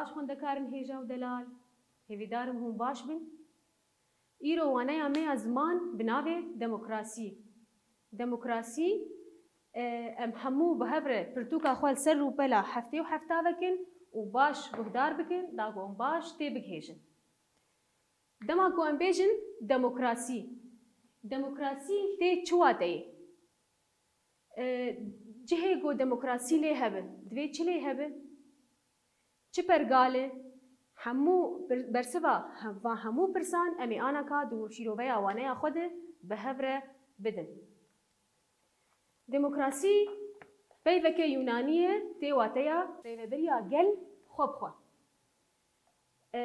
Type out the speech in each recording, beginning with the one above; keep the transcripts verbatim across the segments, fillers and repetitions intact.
Baş xwendekarin hêja û delal, hêvîdarim hûn baş bin. Îro waneya me ya ziman bi navê demokrasî. Demokrasî, e, em hemû bi hev re pirtûka xwe li ser rûpela heftê û hefta vekin û baş guhdar bikin, da ku em baş tê bigihêjin. Dema ku em bêjin demokrasî, demokrasî tê çi wateyê? E, cihê ku demokrasî lê hebe, divê çi lê hebe? Çi pergal e? Hemû pir-, bersiva he-, van hemû pirsan em ê anaka di şîroveya waneya xwe de bi hev re bidin. Demokrasî peyveke Yûnanî ye, tê wateya rêveberiya gel xwe bi xwe. E,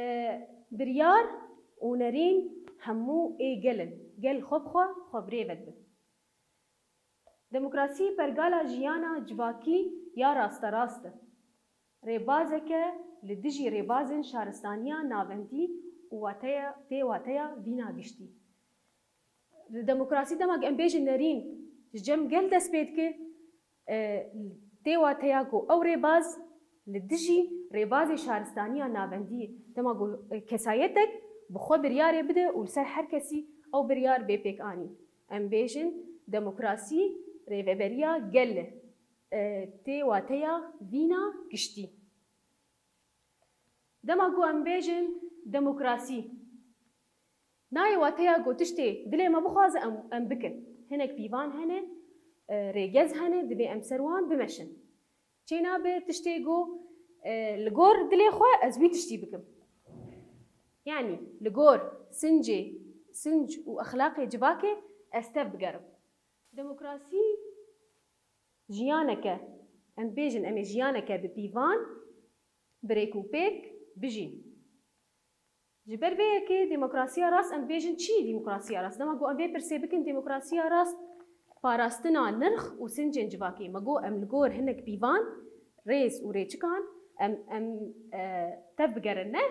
biryar û nerîn hemû ê gel in. Gel xwe bi xwe, xwe bi rê ve dibin. Demokrasî pergala jiyana civakî ya rasterast e. Rêbazeke li dijî rêbazên şaristaniya navendî û wateya, tê wateya vîna giştî. Li demokrasî dema em bêjin nerîn ji cem gel dest pê dike, e, tê wateya ku ew rêbaz li dijî rêbazê şaristaniya navendî ye. Dema ku, e, kesayetek bi xwe biryarê bide û li ser her kesî ew biryar bê pêkanîn. Em bêjin demokrasî rêveberiya gel e, e, tê wateya vîna giştî. Dema ku em bêjin demokrasî, nayê wateya ku tiştê dilê me bixwaze em, em bikin. Hinek pîvan hene, e, rêgez hene, divê em ser wan bimeşin. Çênabe tiştê ku, e, li gor dilê xwe ez wî tiştî bikim. Yanî li gor sincê, sinc û exlaqê civakê ez tev bigerim. Demokrasî jiyaneke, em bêjin em ê jiyaneke bi pîvan, bi rêk û pêk bijîn. Ji ber vê yekê demokrasiya rast, em bêjin çi demokrasiya rast? Dema ku em vê pirsê bikin, demokrasiya rast parastina nirx û sincên civakê. Me got em li gor hinek pîvan, rêz û rêçikan em, em, e, tev bigerin, ne?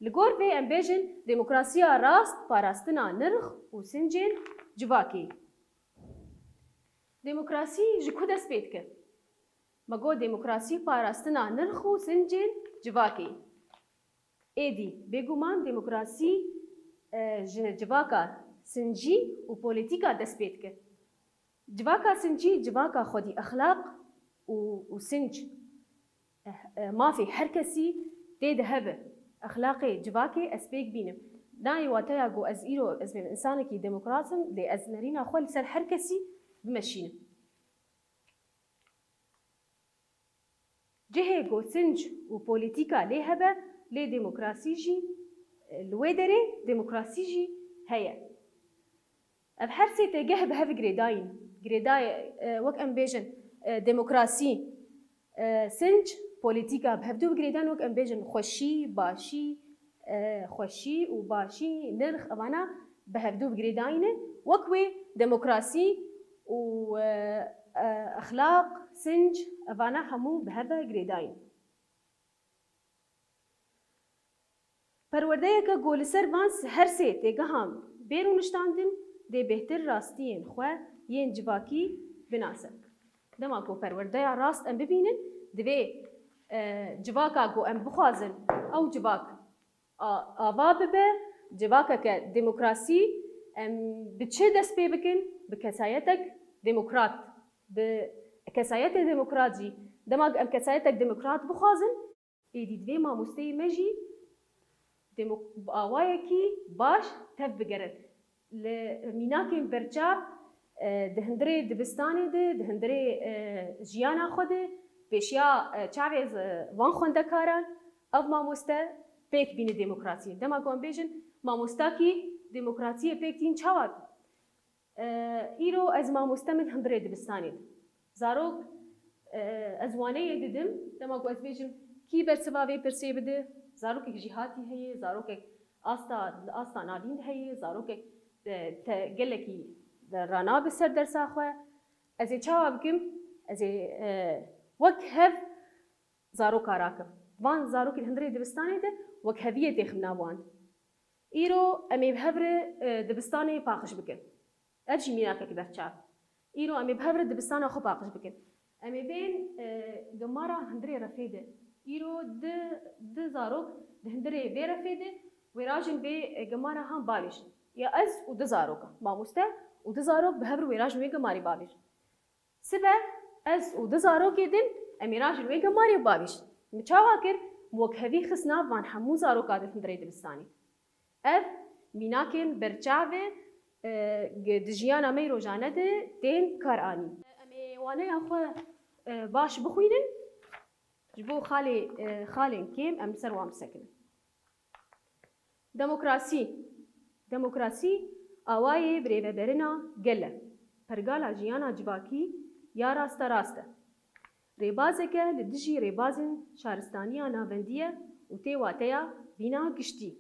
Li gor vê em bêjin demokrasiya rast parastina nirx û sincên civakê. Demokrasî ji ku dest pê dike? Me got demokrasî parastina nirx û sincên civakê. Êdî, bêguman demokrasî, e, ji civaka sincî û polîtîka dest pê dike. Civaka sincî, civaka xwedî exlaq û, û sinc, e, e, mafê her kesî tê de hebe. Exlaqê civakê ez pêk bînim. Nayê wateya ku ez îro ez bêm insanekî demokrat im, lê ez nerîna xwe li ser her kesî bimeşînim. Cihê ku sinc û polîtîka lê hebe, lê demokrasî jî, e, li wê derê demokrasî jî heye. Ev her sê têgeh bi hev girêdayîn. Girêdayê, e, wek em bêjin, e, demokrasî, e, sinc, polîtîka bi hevdû bi girêdayîn, wek em bêjin xweşî, başî, e, xweşî û başî, nirx, evana bi hevdû bi girêdayî ne. Wek wê demokrasî û, e, e, exlaq, sinc, evana hemû bi hev ve girêdayî ne. Perwerdeyeke ku li ser van s-, her sê têgehan bê rûniştandin, dê bêhtir rastiyên xwe yên civakî binase. Dema ku perwerdeya rast em bibînin, divê, e, civaka ku em bixwazin ew civak a-, ava bibe, civakeke demokrasî, em bi çi dest pê bikin? Bi kesayetek demokrat. Bi kesayetê demokrat jî, dema em kesayetek demokrat bixwazin, êdî divê mamosteyê me jî demo-, bi awayekî baş tev bigerin. Li mînakên berçav, e, di hundirê dibistanê de, di hundirê, e, jiyana xwe de, pêşiya, e, çavê z-, van xwendekaran, ev mamoste pêk bîne demokrasiyê. Dema ku em bêjin, mamostakî demokrasiyê pêk tîn çawa bî? E, îro ez mamoste, min hundirê dibistanê de. Zarok, e, ez waneyê didim, dema ku ez bêjim, kî bersiva vê pirsê bide, zarokek jîhatî heye, zarokek asta, asta navîn de heye, zarokek, e, te gelekî ranabe ser dersa xwe. Ez ê çawa bikim? Ez ê, e, wek hev zaroka rakim. Van zarokên hundirê dibistanê de wekheviyê têxim nav wan. Îro em ê bi hev re, e, dibistanê paqij bikin. Ev jî mînakek berçav. Îro em ê bi hev re dibistana xwe paqij bikin. Em ê bên, e, gemara hundirê refê de. Îro di, di zarok di hundirê vê refê de wêrajin vê gemara han bavêjin. Ya ez û di zaroka, mamoste û di zarok bi hev re wêrajin wê gemarê bavêjin. Sibe ez û di zarokê din em ê rajin wê gemarê û bavêjin. Min çawa kir? Min wek hevî xist nav van hemû zaroka di hundirê dibistanê. Ev mînakên berçav e, e, di jiyana me yê rojane de tên karanîn. Em ê waneya xwe, e, baş bixwînin, ji bo xalê, e, xalên kêm em li ser wan bisekinin. Demokrasî. Demokrasî awayê birêveberina gel e. Pergala jiyana civakî ya rasterast e. Rêbazeke li dijî rêbazên şaristaniya navendî ye û tê wateya bîna giştî.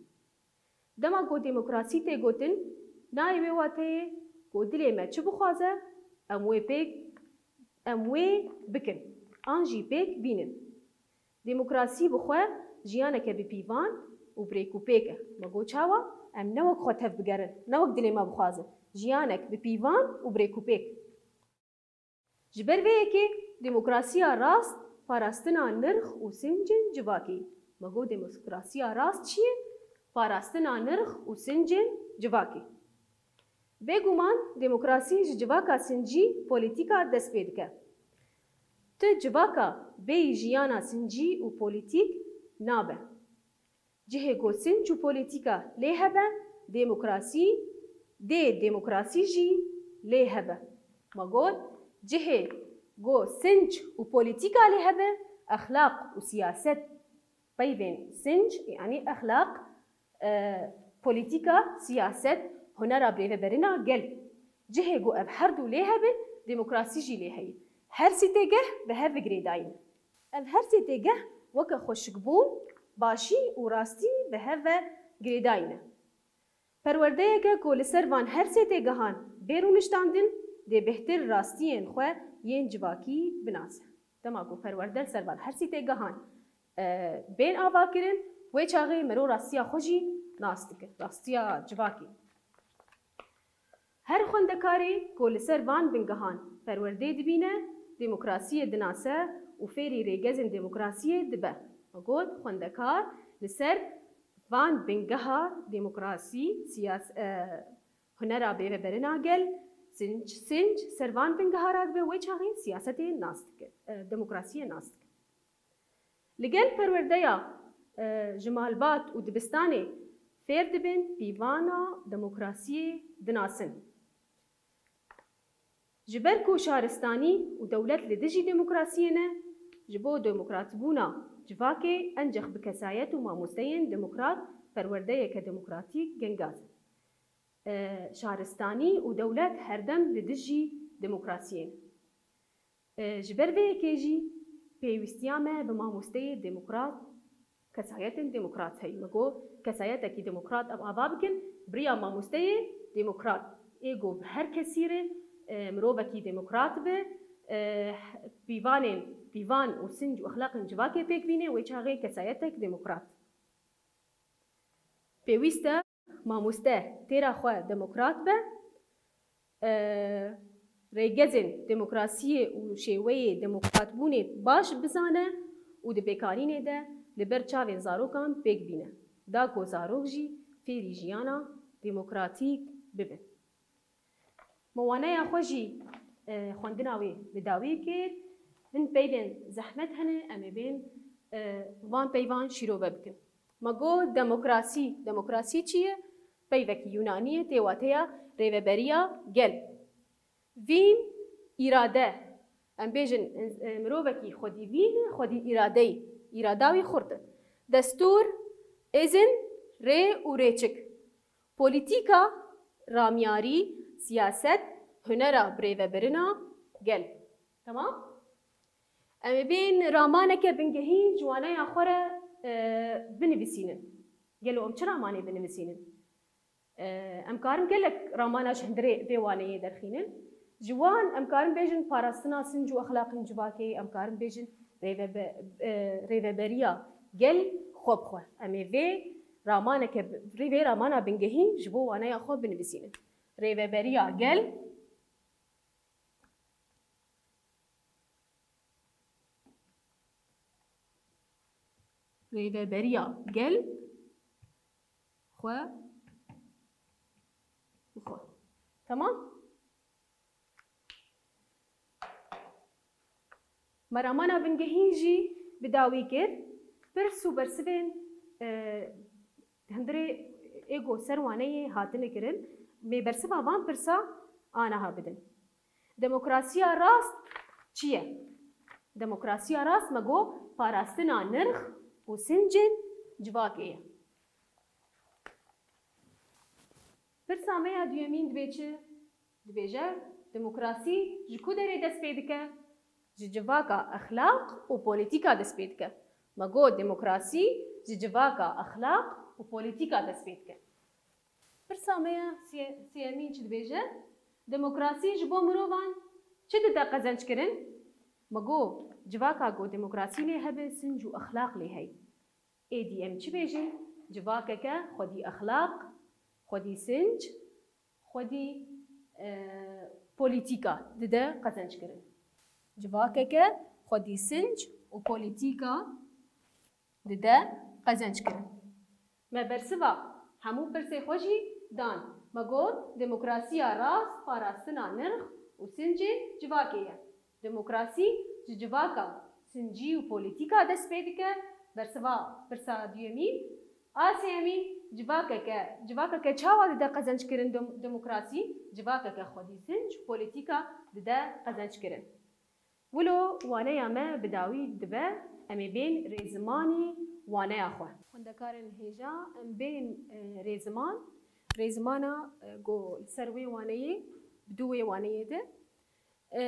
Dema ku demokrasî tê gotin, nayê wê wateyê ku dilê me çi bixwaze, em wê pêk, em wê bikin, an jî pêk bînin. Demokrasî bi xwe jiyaneke bi pîvan û birêkûpêk e. Me got çawa? Em ne wek xwe tev bigerin, ne wek dilê me bixwaze. Jiyanek bi pîvan û birêkûpêk. Ji ber vê yekê demokrasiya rast parastina nirx û sincên civakê. Me got demokrasiya rast çi ye? Parastina nirx û sincên civakê. Bêguman demokrasî ji civaka sincî polîtîka dest pê dike. Tu civaka bêyî jiyana sincî û polîtîk nabe. Cihê ku sinc û polîtîka lê hebe, demokrasî, dê demokrasî jî lê hebe. Me got, cihê ku sinc û polîtîka lê hebe, exlaq û siyaset peyvên sinc, yanî exlaq, e, polîtîka, siyaset, hunera birêveberina gel. Cihê ku ev her du lê hebin, demokrasî jî lê heye. Her sî têgeh bi hev ve girêdayî ne. Ev her sê têgeh weke xweşikbûn, başî û rastî bi hev ve girêdayî ne. Perwerdeyeke ku li ser van her sê têgehan bê rûniştandin, dê bêhtir rastiyên xwe yên civakî binase. Dema ku perwerde li ser van her sê têgehan, e, bên avakirin, wê çaxê mero rastiya xwe jî nas dike, rastiya civakê. Her xwendekarê ku li ser van bingehan perwerdê dibîne, demokrasiyê dinase û fêrî rêgezên demokrasiyê dibe. Me got, xwendekar li ser van bingeha demokrasî, siyas-, e, hunera birêveberina gel, sinc, sinc, ser van bingeha radibe, wê çaxê siyasetê nas dike, e, demokrasiyê nas dike. Li gel perwerdeya, e, ji malbat û dibistanê fêr dibin, pîvana demokrasiyê dinasin. Ji ber ku şaristanî û dewlet li dijî demokrasiyê ne, ji bo demokratbûna civakê encex bi kesayet û mamosteyên demokrat perwerdeyeke demokratîk gengaz e. E, şaristanî û dewlet herdem li dijî demokrasiyê ne. E, ji ber vê yekê jî pêwîstiya me bi mamosteyê demokrat, kesayetên demokrat heye. Me got, kesayetekî demokrat em ava bikin, bi riya mamosteyê demokrat. Ê ku bi her kesî re, e, mirovekî demokrat be, e, pîvanên, pîvan û sinc û exlaqên civakê pêk bîne, wê çaxê kesayetek demokrat. Pêwîst e mamoste têra xwe demokrat be, e, rêgezên demokrasiyê û şêweyê demokratbûnê baş bizane û di pêkanînê de li ber çavên zarokan pêk bîne, da ku zarok jî fêrî jiyana demokratîk bibin. Me waneya xwe jî, e, xwendina wê bi dawî kir. Hin peyvên zehmet hene, em ê bên, e, van peyvan şîrove bikin. Me got demokrasî. Demokrasî çi ye? Peyvekî Yunanî ye, tê wateya rêveberiya gel. Vîn, îrade. Em bêjin, e, mirovekî xwedî vîn e, xwedî îrade ye. Îrada wî xurt e. Destûr, izin, rê û rêçik. Polîtîka, ramyarî, siyaset, hunera birêvebirina gel. Temam? Em ê bên ramaneke bingehîn ji waneya xwe re, e, binivîsînin. Gelo em çi ramanê binivîsînin? E, em karin gelek ramana ji hundirê vê waneyê derxînin. Ji wan em karin bêjin parastina sinc û exlaqên civakê, em karin bêjin rêvebe-, e, rêveberiya gel xwe bi xwe. Em ê vê ramaneke bi-, rê vê ramana bingehîn ji bo waneya xwe binivîsînin. Rêveberiya gel. Rêveberiya gel xwe bi xwe. Temam? Me ramana bingehîn jî bi dawî kir. Pirs û bersivên, e, hundirê ê ku ser waneyê hatine kirin, mê bersiva van pirsa aniha bidin. Demokrasiya rast çi ye? Demokrasiya rast me got parastina nirx û sincên civakê ye. Pirsa me ya duyemîn dibê çi? Dibêje, demokrasî ji ku derê dest pê dike? Ji civaka exlaq û polîtîka dest pê dike. Me got demokrasî ji civaka exlaq û polîtîka dest pê dike. Pirsa me ya siye-, siyemîn çi dibêje? Demokrasî ji bo mirovan çi dide qezenc kirin? Me got, civaka ku demokrasî lê hebe, sinc û exlaq lê heye. Êdî em çi bêjin? Civakeke xwedî exlaq, xwedî sinc, xwedî, e, polîtîka dide qezenc kirin. Civakeke xwedî sinc û polîtîka dide qezenc kirin. Me bersiva hemû pirsê xwe jî dan. Me got, demokrasiya rast parastina nirx û sincên civakê ye. Demokrasî ji civaka sincî û polîtîka dest pê dike. Bersiva pirsa duyemîn. A sêyemîn, civakeke, civakeke çawa dide qezenc kirin dem-, demokrasî? Civakeke xwedî sinc û polîtîka dide qezenc kirin. Wilo waneya me bi dawî dibe, em ê bên rêzimanî waneya xwe. Xwendekarên hêja, em bên, e, rêziman, rêzimana, e, ku li ser wê waneyê, bi dû wê waneyê de. E,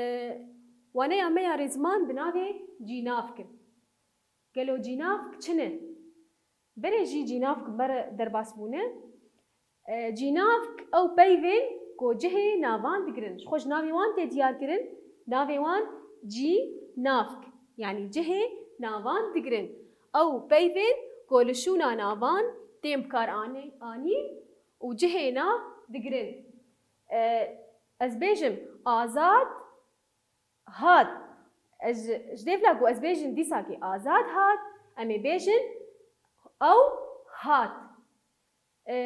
waneya me ya rêziman bi navê cînavk in. Gelo cînavk çi ne? Berê jî cînavk me re derbas bûne. E, cînavk ew peyvên ku cihê navan digirin. Ji xwe ji navê wan tê diyar kirin, navê wan cînavk. Yanî cihê navan digirin. Ew peyvên ku li şûna navan tên bi kar anî-, anîn û cihê nav digirin. E, ez bêjim, Azad hat. Ez ji, ji dêvla ku ez bêjim dîsakê Azad hat, em ê bêjin ew hat. E,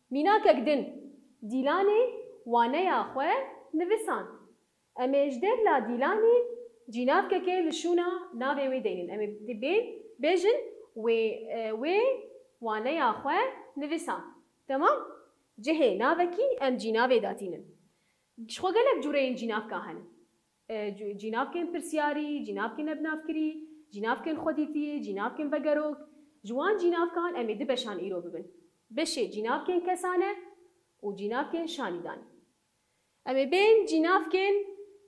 mînakek din, Dîlanê waneya xwe nivisand. Em ê ji dêvla Dîlanê cînavkekê li şûna navê wê deynin. Em ê dibên bêjin wê, e, wê waneya xwe nivisand. Temam? Cihê navekî em cînavê datînin. Ji xwe gelek cûreyên cînavka hene. E, cû-, cînavkên pirsyarî, cînavkên nebnavkirî, cînavkên xwedîtiyê, cînavkên vegerok. Ji wan cînavkan em ê du beşan îro bibin. Beşê cînavkên kesane û cînavkên şanîdan. Em ê bên cînavkên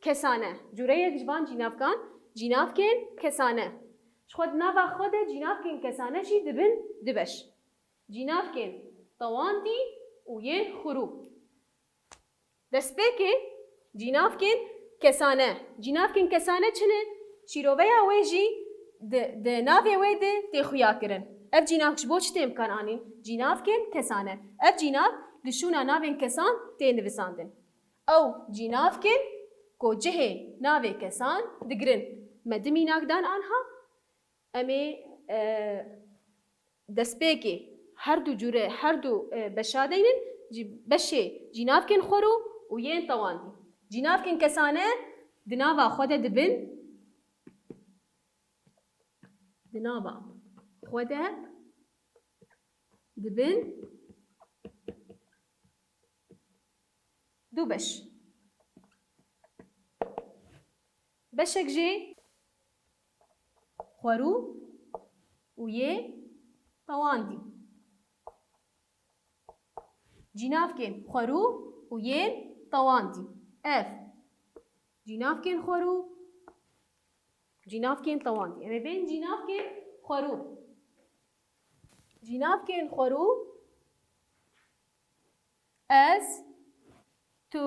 kesane. Cûreyek ji van cînavkan, cînavkên kesane. Ji xwe di nava xwe de cînavkên kesane jî dibin du beş. Cînavkên tewandî û yên xurû. Destpêkê cînavkên kesane. Cînavkên kesane çi ne? Şîroveya wê jî di, di navê wê de tê xuya kirin. Ev cînavk ji bo çi tên bi kar anîn? Cînavkên kesane. Ev cînavk li şûna navên kesan tê nivisandin. Ew cînavkên ku cihê navê kesan digirin. Me du mînak dan anha. Em ê, e, destpêkê her du cûre, her du, e, beşa deynin, cî-, beşê cînavkên xwerû û yên tewandî. Cînavkên kesane di nava xwe de dibin, di nava xwe de dibin du beş. Beşek jê xwerû û yê tewandî. Cînavkên xwerû û yên tewandî. Ev cînavkên xwerû, cînavkên tewandî. Em ê bên cînavkên xwerû. Cînavkên xwerû. Ez, tu,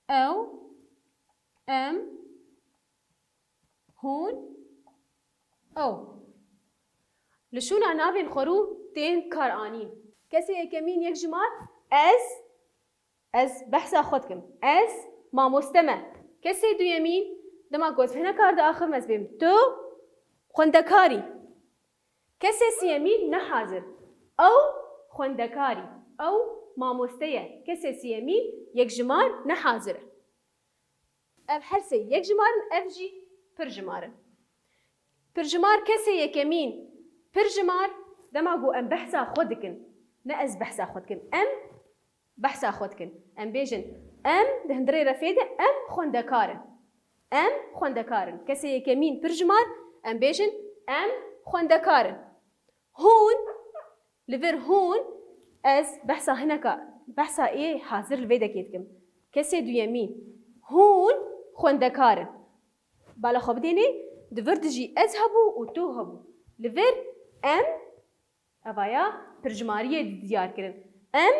ew, em, hûn, ew. Li şûna navên xwerû tên kar anîn. Kesê yekemîn yek ji me, ez, ez behsa xwe dikim. Ez mamoste me. Kesê duyemîn, dema ku ez hinekar diaxivim, ez bêm tu, Xwendekarî. Kesê siyemîn ne hazir. Ew xwendekarî. Ew mamoste ye. Kesê siyemîn yekjimar ne hazir e. Ev her sê yekjimar in, ev jî pirjimar in. Pirjimar kesê yekemîn. Pirjimar, dema ku em behsa xwe dikin, ne ez behsa xwe dikim, em behsa xwe dikin. Em bêjin, em di hundirê refê de em xwendekar in. Em xwendekar in. Kesê yekemîn pirjimar, em bêjin, em xwendekar in. Hûn, li vir hûn, ez behsa hineka, behsa ê hazir li vê dekê dikim. Kesê duyemîn, hûn xwendekar in. Bala xwe bidênê, di vir dijî ez hebû û tu hebû. Li vir em, evaya pirjimariyê diyar kirin. Em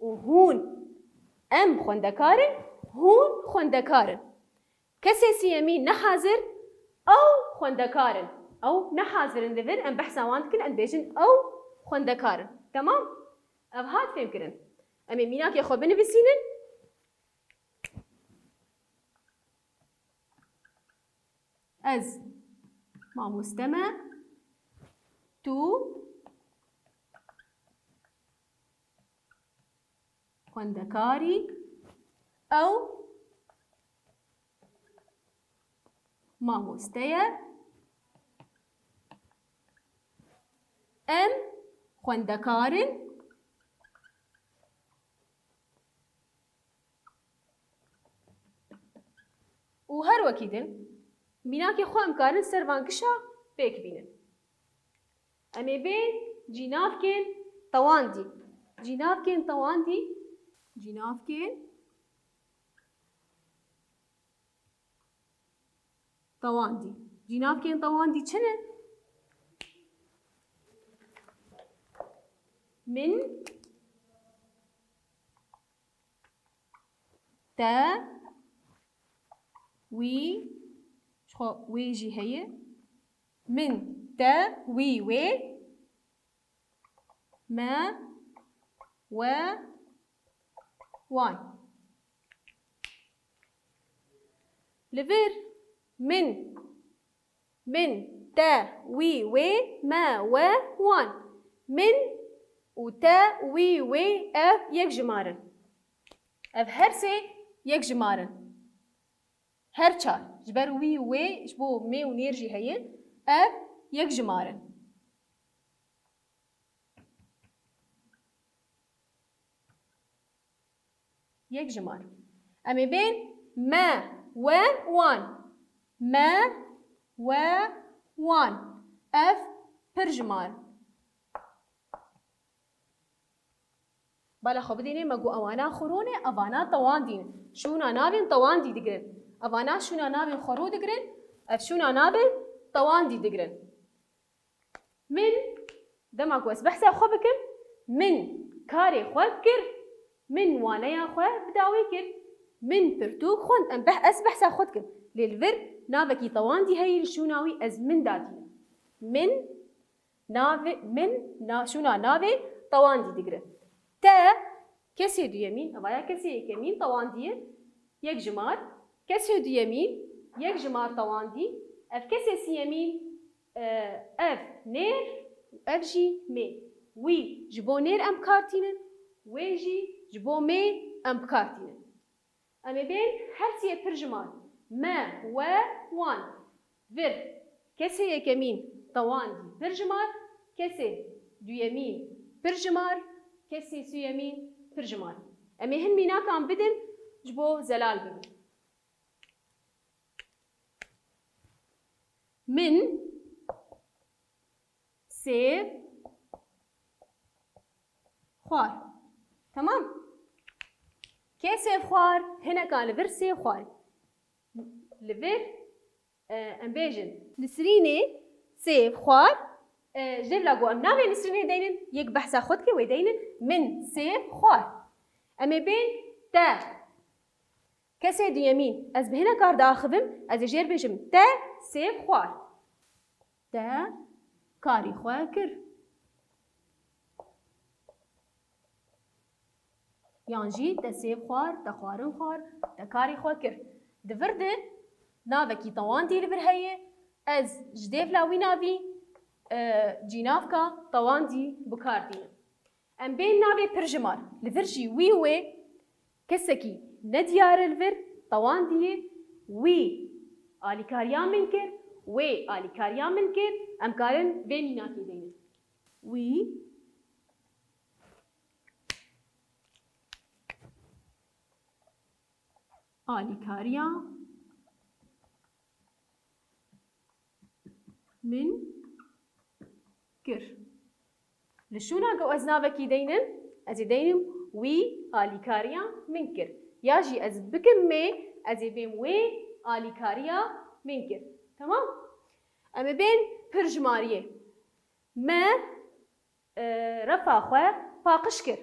û hûn. Em xwendekar in, hûn xwendekar in. Kesê siyemî ne hazir, ew xwendekar in. Ew ne hazir in, li vir em behsa wan dikin, em dibêjin ew xwendekar in. Temam? Ev hat fêmkirin. Em ê mînakê xwe binivîsînin. Ez mamoste me, tu xwendekar î, ew mamoste ye, em xwendekar in. Û her wekî din, mînakê xwe em karin ser van gişa pêk bînin. Em ê bên cînavkên tewandî. Cînavkên tewandî, cînavkên tewandî. Cînavkên tewandî çi ne? Min, te, wî, ji xwe wê jî heye. Min, te, wî, wê, me, we, wan. Li vir min, min, te, wî, wê, me, we, wan. Min û te, wî, wê, ev yekjimar in. Ev her sê yekjimar in. Her çar. Ji ber wî û wê, ji bo mê û nêr jî heye. Ev yekjimar in. Yekjimar. Em ê bên me, we, wan. Me, we, wan. Ev pirjimar. Bala xwe bidînê, me got ewana xurûn e, evana tewandî ne. Şûna navên tewandî digirin. Evana şûna navên xurû digirin, ev şûna navên tewandî digirin. Min, dema ku ez behsa xwe bikim, min karê xwe kir, min waneya xwe bi dawî kir, min pirtûk xwend. Em beh-, ez behsa xwe dikim. Lê li vir navekî tewandî heye, li şûna wî ez min datînim. Min navê, min na-, şûna navê tewandî digire. Te, kesê duyemîn, evaya kesê yekemîn tewandî ye, yekjimar. Kesê duyemîn, yekjimar tewandî. Ev kesê siyemîn, e, ev nêr, ev jî mê. Wî ji bo nêr em bi kar tînin, wê jî ji bo mê em bi kar tînin. Em ê bên her siyê pirjimar. Me, we, wan. Vir. Kesê yekemîn tewandî pirjimar, kesê duyemîn pirjimar, kesê suyemîn pirjimar. Em ê hin mînakan bidin ji bo zelal bibin. Min sêv xwar. Temam. Kê sêv xwar? Hineka li vir sêv xwar. Li vir, e, em bêjin. Nisrînê sêv xwar. E, jêvla ku em navê Nisrînê deynin, yek behsa xwe dike wê deynin. Min sêv xwar. Em ê bên te. Kesê duyemîn, ez bi hinekar diaxivim, ez ê jêr bêjim, te sêv xwar. Te karî xwe kir. Yan jî te sêv xwar, te xwarin xwar, te karî xwe kir. Di vir de navekî tewandî li vir heye, Ez ji dêvla wî navî, e, cînavka tewandî bi kar tînim. Em bên navê pirjimar. Li vir jî wî û wê kesekî nediyar e li vir, tewandî ye, wî alîkariya min kir, wê alîkariya min kir, em karin vê mînakê deynin. Wî alîkariya min kir. Li şûna ku ez navekî deynim, ez ê deynim wî alîkariya min kir. Ya jî ez bikim mê, ez ê bêm wê alîkariya min kir. Temam? Em ê bên pirjimariyê. Me, e, refa xwe paqij kir.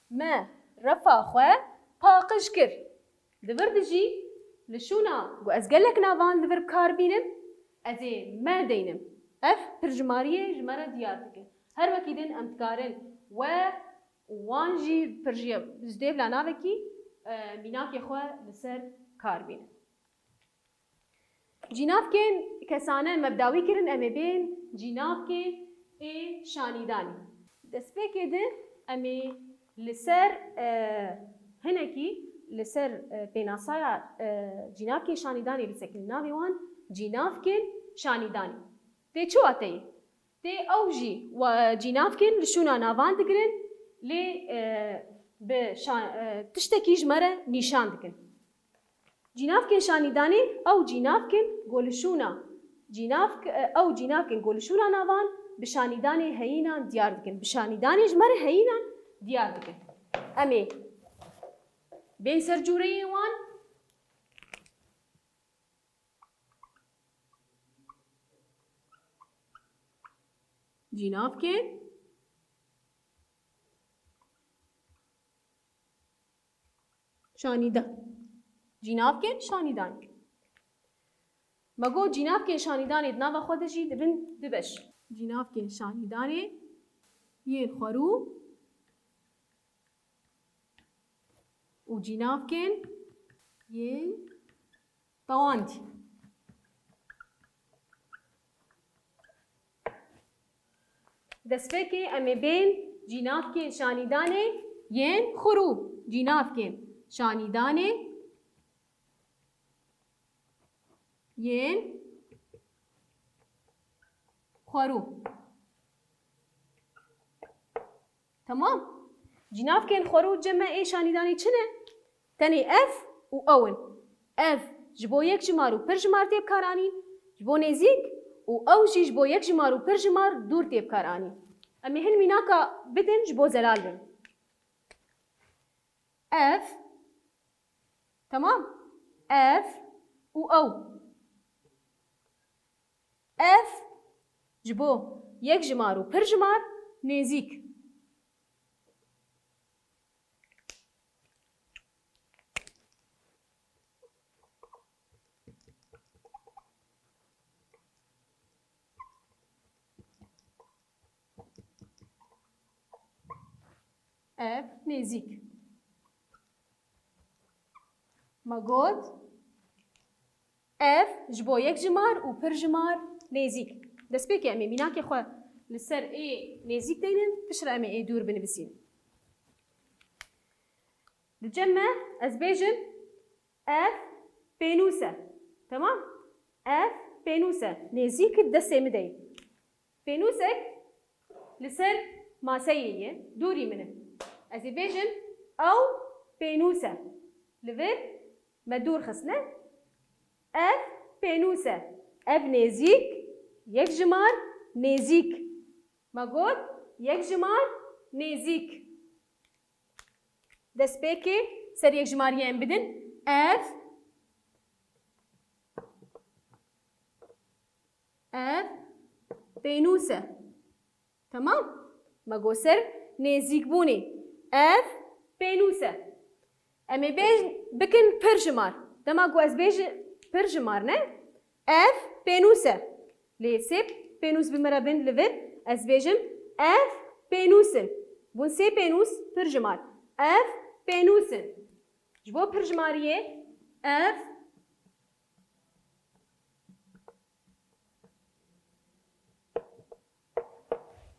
Me refa xwe paqij kir. Di vir de jî li şûna ku ez gelek navan li vir bi kar bînim, ez ê me deynim. Ev pirjimariyê ji me re diyar dike. Her wekî din em dikarin we û wan jî pirjiye ji dêvla navekî, e, mînakê xwe li ser kar bînin. Cînavkên kesane me bi dawî kirin, em ê bên cînavkên ê şanîdanê. Destpêkê de em ê li ser, e, hinekî li ser, e, pênasaya, e, cînavkên şanîdanê bisekin. Navê wan cînavkên şanîdanê. Tê çi wateyê? Tê ew jî wa-, cînavkên li şûna navan digirin, lê, e, bi şa-, e, tiştekî ji me re nîşan dikin. Cînavkên şanîdanê ew cînavkên ku li şûna cînavk-, e, ew cînavkên ku li şûna navan bi şanîdanê heyînan diyar dikin. Bi şanîdanê ji me re heyînan diyar dikin. Em ê bên ser cûreyê wan. Cînavkên şanîdan. Cînavkên şanîdanê. Me got cînavkên şanîdanê di nava xwe de jî dibin du beş. Cînavkên şanîdanê yên xwerû û cînavkên yên tewandî. Destpêkê em ê bên cînavkên şanîdanê yên xwerû. Cînavkên şanîdanê yên xwerû. Temam. Cînavkên xwerû cem me ê şanîdanê çi ne? Tenê ev û ew in. Ev ji bo yekjimar û pirjimar tê bikaranîn, ji bo nêzîk, û ew jî ji bo yekjimar û pirjimar dûr tê bikaranîn. Em ê hin mînaka bidin ji bo zelal bin. Ev, temam. Ev û ew. Ev ji bo yekjimar û pirjimar nêzîk. Ev nêzîk. Me got, ev ji bo yekjimar û pirjimar nêzîk. Destpêkê em ê mînakê xwe li ser ê nêzîk deynin, piştre em ê ê dûr binivîsînin. Li cem me ez bêjim, ev pênûs e. Temam? Ev pênûs e. Nêzîk destê min de ye. Pênûsek li ser maseyê ye, dûrî min e. Ez ê bêjim, ew pênûs e. Li vir me dûr xistine. Ev pênûs e. Ev nêzîk, yekjimar, nêzîk. Me got, yekjimar, nêzîk. Destpêkê ser yekjimariyê em bidin. Ev, ev pênûs e. Temam? Me got ser nêzîkbûnê. Ev pênûs e. Em ê bêj-, bikin pirjimar. Dema ku ez bêjim pirjimar ne? Ev pênûs e. Lê sê pênûs bi min re bin li vir, ez bêjim, ev pênûs in. Bûn sê pênûs pirjimar. Ev pênûs in. Ji bo pirjimariyê, ev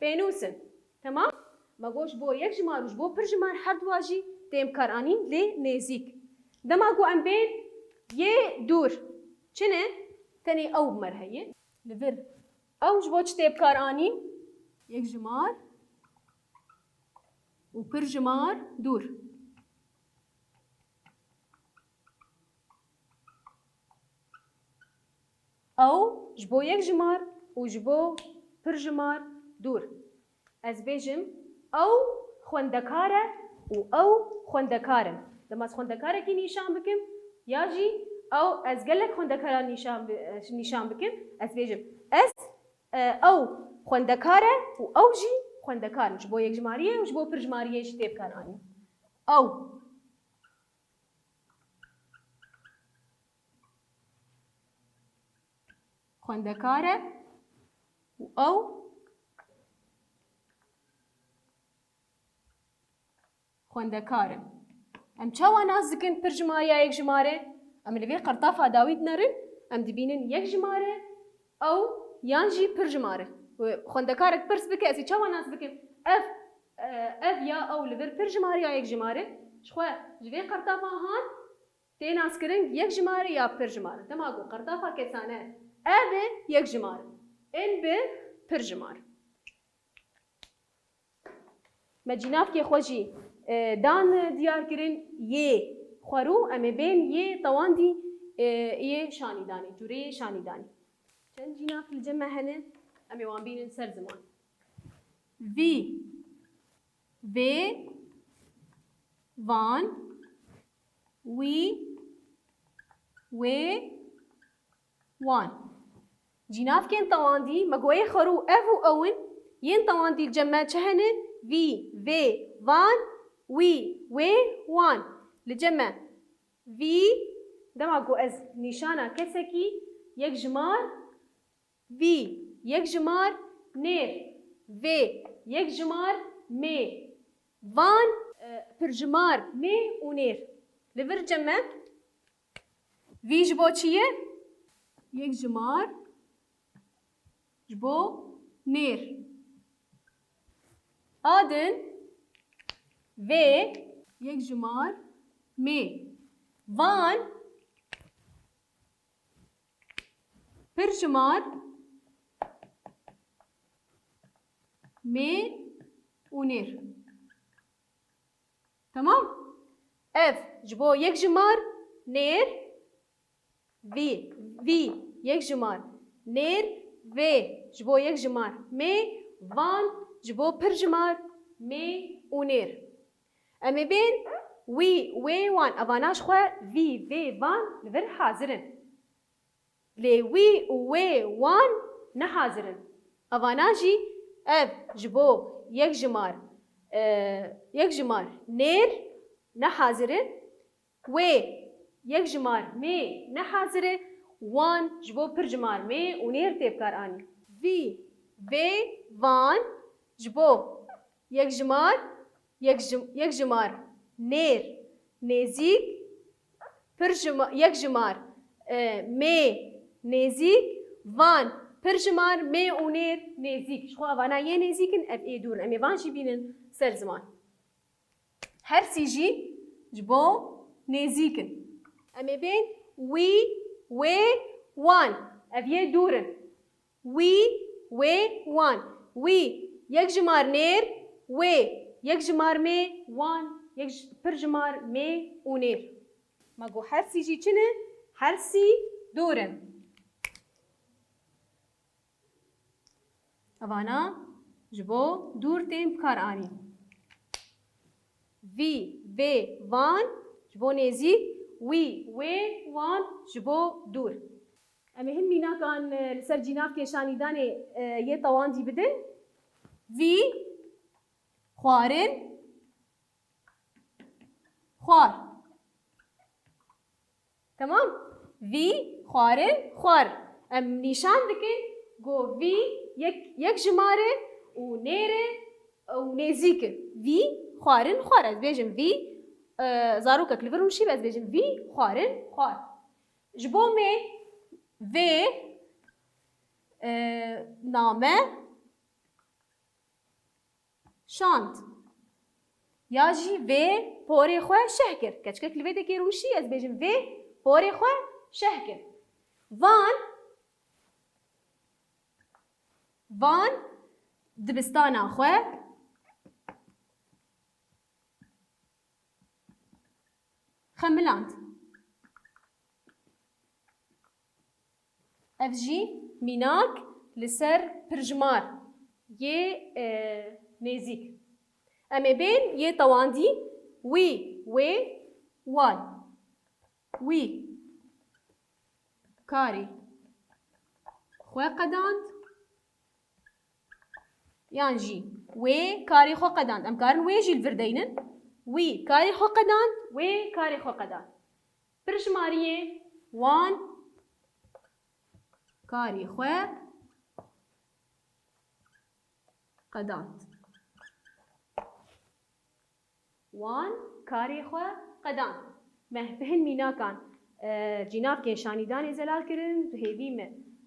pênûs in. Temam? Me got ji bo yekjimar û ji bo pirjimar her dua jî tên bikaranîn lê nêzîk. Dema ku em bên yê dûr, çi ne? Tenê ew bi me re heye. Li vir ew ji bo çi tê bikaranîn? Yekjimar û pirjimar dûr. Ew ji bo yekjimar û ji bo pirjimar dûr. Ez bêjim, ew xwendekar e û ew xwendekar in. Dema ez xwendekarekî nîşan bikim, ya jî ew, ez gelek xwendekaran nîşan bi-, nîşan bikim, ez bêjim, ez, e, ew xwendekar e û ew jî xwendekar in. Ji bo yekjimariyê û ji bo pirjimariyê jî tê bikaranîn. Ew. Xwendekar e û ew xwendekar in. Em çawa nas dikin pirjimariya yekjimare? Em li vê qertafa dawî dinerin, em dibînin yekjimare, ew yan jî pirjimare. Xwendekarek pirs bike, ez ê çawa nas bikim? Ev, e, ev ya ew li vir pirjimare ya yekjimare? Ji xwe ji vê qertafa han tê naskirin yekjimare ya pirjimare. Dema ku qertafa kesane ev e yekjimare, in bi pirjimare. Me cînavkê xwe jî, e, dan diyar kirin yê xwerû, em ê bên yê tewandî, e, yê şanîdanê, cûreyê şanîdanê. Çend cînav li cem me hene, em ê wan bînin ser ziman. Vî, vê, van, wî, wê, wan. Cînavkên tewandî, me got yê xwerû ev û ew in, yên tewandî li cem me çi hene? Vî, vê, van, wî, wê, wan. Li cem me vî, dema ku ez nîşana kesekî yekjimar, vî, yekjimar nêr, vê, yekjimar mê, van, e, pirjimar mê û nêr. Li vir cem me. Vî ji bo çi ye? Yekjimar ji bo nêr. A din vê yekjimar mê. Van pirjimar mê û nêr. Temam? Ev ji bo yekjimar nêr, vî, vî yekjimar nêr, vê ji bo yekjimar mê, van ji bo pirjimar mê û nêr. Em ê bên wî, wê, wan. Evana ji xwe vî, vê, van li vir hazir in. Lê wî û wê, wan ne hazir in. Evana jî ev ji bo yekjimar, e, yekjimar nêr ne hazir e. Wê yekjimar mê ne hazir e. Wan ji bo pirjimar mê û nêr tê bikaranîn. Vî, vê, van ji bo yekjimar, yekjim-, yekjimar nêr, nêzîk, pirjima-, yekjimar, e, mê, nêzîk, van, pirjimar mê û nêr, nêzîk. Ji xwe evana yê nêzîk in, ev ê dûr in. Em ê van jî bînin ser ziman. Hersî jî ji bo nêzîk in. Em ê bên wî, wê, wan. Ev yê dûr in. Wî, wê, wan. Wî, yekjimar nêr, wê, yekjimar mê, wan, yek j-, pirjimar mê û nêr. Me got hersî jî çi ne? Hersî dûr in. Evana ji bo dûr tên bikaranîn. Vî, vê, van ji bo nêzîk, wî, wê, wan ji bo dûr. Em ê hin mînakan, e, li ser cînavkê şanîdanê, e, yê tewandî bidin. Vî, xwarin, xwar. Temam? Vî, xwarin, xwar. Em nîşan dikin ku vî yek, yekjimar e û nêr e û nêzîk e. Vî, xwarin, xwar. Ez bêjim vî, e, zarokek li vir rûnişî be, ez bêjim vî, xwarin, xwar. Ji bo mê, vê, e, name, şand. Ya jî vê porê xwe şeh kir. Keçikek li vê dekê rûniştî, ez bêjim vê porê xwe şeh kir. Van, van dibistana xwe xemiland. Ev jî mînak li ser pirjimar yê, e, nêzîk. Em ê bên yê tewandî, wî, wê, wan. Wî karê xwe qedand. Yan jî wê karê xwe qedand. Em karin wê jî li vir deynin. Wî karê xwe qedand, wê karê xwe qedand. Pirjimariyê wan karê xwe qedand. Wan karê xwe qedand. Me bi hin mînakan, e, cînavkên şanîdanê zelal kirin, bi hêvî me,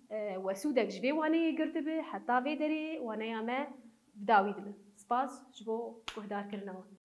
e, we sûdek ji vê waneyê girtibi, heta vê derê waneya me bi dawî dibe. Spas ji bo guhdarkirina we.